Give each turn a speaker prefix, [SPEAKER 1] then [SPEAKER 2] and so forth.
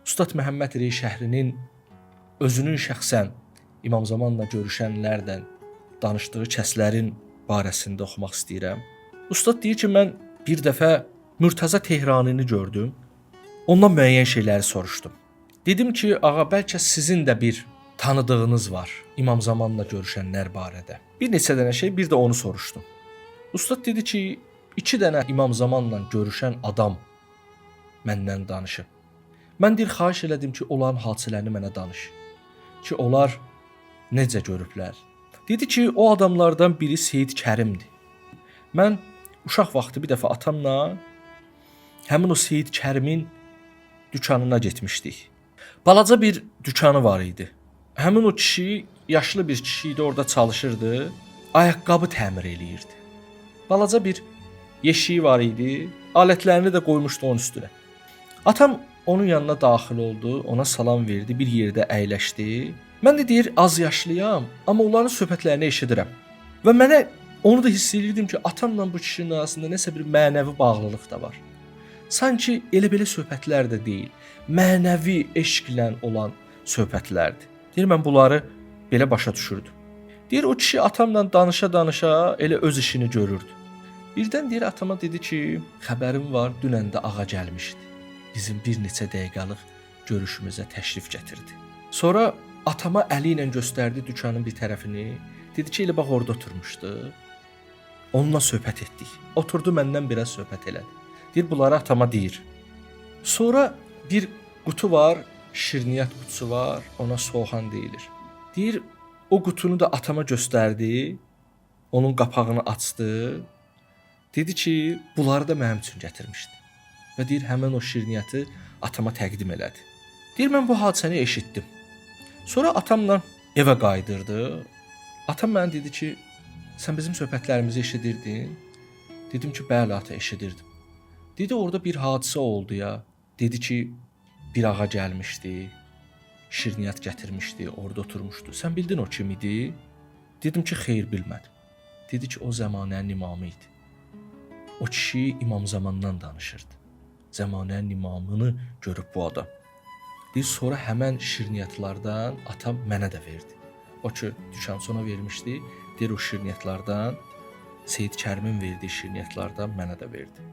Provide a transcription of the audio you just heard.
[SPEAKER 1] Ustad Məhəmməd Rey şəhrinin özünün şəxsən İmam Zamanla görüşənlərlə danışdığı kəslərin barəsində oxumaq istəyirəm. Ustad deyir ki, mən bir dəfə Mürtəza Tehranini gördüm. Ondan müəyyən şeyləri soruşdum. Dedim ki, ağa, bəlkə sizin də bir tanıdığınız var İmam Zamanla görüşənlər barədə. Bir neçə dənə şey, bir də onu soruşdum. Ustad dedi ki, 2 dənə İmam Zamanla görüşən adam məndən danışıb. Mən deyir, xahiş elədim ki, onların hadisələrini mənə danış. Ki, onlar necə görüblər. Dedi ki, o adamlardan biri Seyid Kərimdir. Mən uşaq vaxtı bir dəfə atamla həmin o Seyid Kərimin dükanına getmişdik. Balaca bir dükanı var idi. Həmin o kişi yaşlı bir kişi idi, orada çalışırdı. Ayaqqabı təmir eləyirdi. Balaca bir yeşiyi var idi. Alətlərini də qoymuşdu onun üstünə. Atam onun yanına daxil oldu, ona salam verdi, bir yerdə əyləşdi. Mən də deyir, az yaşlıyam, amma onların söhbətlərini eşidirəm. Və mənə onu da hiss eləyirdim ki, atamla bu kişinin arasında nəsə bir mənəvi bağlılıq da var. Sanki elə belə söhbətlər də deyil, mənəvi eşqlə olan söhbətlərdir. Deyir, mən bunları belə başa düşürdüm. Deyir, o kişi atamla danışa-danışa elə öz işini görürdü. Birdən deyir, atama dedi ki, xəbərim var, dünən də ağa gəlmişdi. Bizim bir neçə dəqiqəlik görüşümüzə təşrif gətirdi. Sonra atama əli ilə göstərdi dükanın bir tərəfini. Dedi ki, elə bax orada oturmuşdu. Onunla söhbət etdik. Oturdu, məndən biraz söhbət elədi. Deyir, bunları atama deyir. Sonra bir qutu var, şirniyyat qutusu var, ona soğan deyilir. Deyir, o qutunu da atama göstərdi. Onun qapağını açdı. Dedi ki, bunları da mənim üçün gətirmişdi. Və deyir, həmin o şirniyyatı atama təqdim elədi. Deyir, mən bu hadisəni eşitdim. Sonra atamla evə qayıdırdı. Atam mənə dedi ki, sən bizim söhbətlərimizi eşidirdin? Dedim ki, bəli ata, eşidirdim. Dedi, orada bir hadisə oldu ya. Dedi ki, bir ağa gəlmişdi, şirniyyat gətirmişdi, orada oturmuşdu. Sən bildin o kim idi? Dedim ki, xeyr, bilmədim. Dedi ki, o zəmanənin imamı idi. O kişi İmam Zamandan danışırdı. Zəmanənin imamını görüb bu adam. Deyir, sonra həmən şirniyyatlardan atam mənə də verdi. O ki, dükançı ona vermişdi, deyir, o şirniyyatlardan, Seyid Kərimin verdiyi şirniyyatlardan mənə də verdi.